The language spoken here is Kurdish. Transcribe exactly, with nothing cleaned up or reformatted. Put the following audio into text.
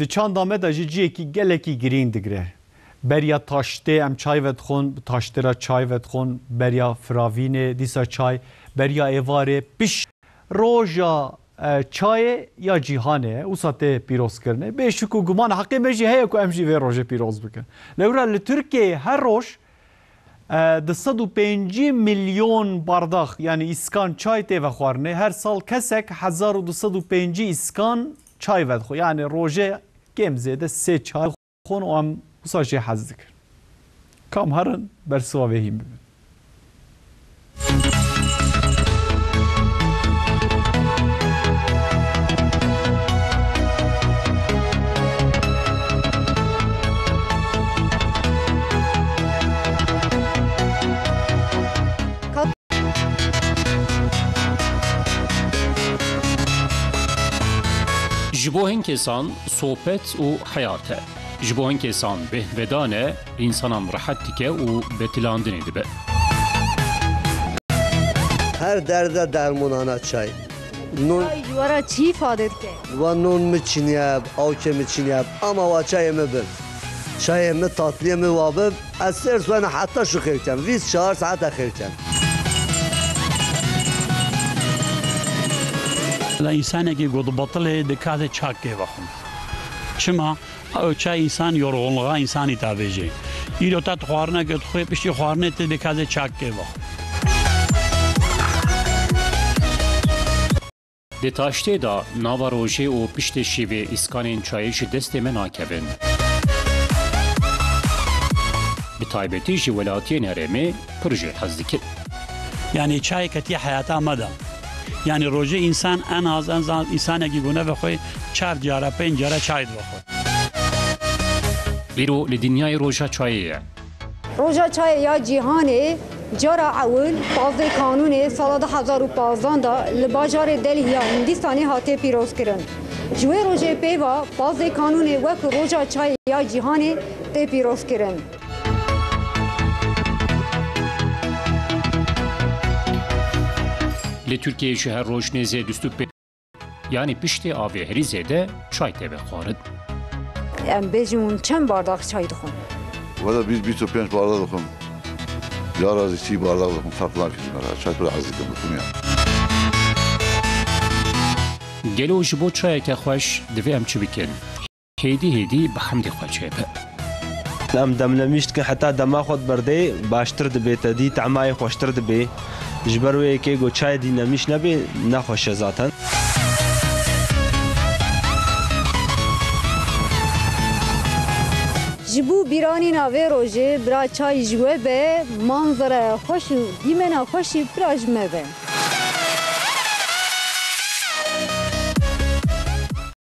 Di çanda me de jî cihekî gelekî girîng digire. Beriya taştê em çay vedixwin, bi taştê re çay vedixwin, beriya firavînê dîsa çay, beriya êvarê pişt roja, e, çayê ya cîhanê ye, wisa tê pîrozkirinê. Bê şik û guman heqê me jî heye ku em jî vê rojê pîroz bikin. Lewra li Tirkiyeyê her roj E, du sed û pêncî milyon bardax, yanî îskan çay tê vexwarinê. Her sal kesek hezar û du sed û pêncî îskan çay vedixwe. Yanî rojê kêm zêde sê çay dixwin û em wisa jê hez dikin. Kam herin bersiva vê hîn bibin. Ji bo hin kesan sohbet û heyat e. Ji bo hin kesan bêhvedan e, însanan rehet dike û betilandinê dibe. Her derde dermonana çay. Non. Çay ji we re çi îfade dike? Wa non mi çiniye, awkê mi çiniye, ama wa çayê mi bin. Çayê mi, tatliyê mi wa bin. Ez sêr swene heta şu xêr kem. Vîst çar saete xêr kem. La însanekî ku dibetilê dikate çak kê vexwin. Çima? Ew çay însan yorgunluğa însanî tavêjê. Îro te tu xwarineke dixwê, piştî xwarinê tê dikate çak kê vexwin. Di taştê de nava rojê û piştê şîvê îskanên çayê ji destê me nakevin. Bi taybetî ji welatiyên herêmê pir jê hez dikin. Yanî çayê ketiye heyata me de. Yanî rojê însan en az, en az însanekî ku nevexwe çar cara, pênc cara çay divexwe. Îro li dinyayê roja çayê ye. Roja çayê ya cîhanê cara ewil pazdeh Kanûnê sala du hezar û pazdeh de li bajarê Delhiya Hindîstanê hatiye pîrozkirin. Ji wê rojê pê ve pazdeh Kanûnê wek roja çayê ya cîhanê tê pîrozkirin. Li Tirkiyeyê jî her roj nêzê du sed û pêncî yanî piştê avê herî zêde çay tê vexwarin. Em bêjin hûn çend bardax çay dixwin? Valla biz bîst û pênc bardak dixwim. Cara zî sî bardak dixwim, ferq nakir ji me re. Çay pir ez dikim, dixwim ya. Gelo ji bo çayeke xweş divê em çi bikin? Hêdî hêdî bi hemdê xwe çêbe. Em demlemîş dikin, heta dema xwe diberdê, baştir dibê, te dî temayê xweştir dibê. Ji ber wê yekê ku çayê dî nemîş nebê, nexweş e zaten. Ji bo bîranîna vê rojê, bira çay ji we be, manzeraya xweş û dîmena xweşî bira ji me be.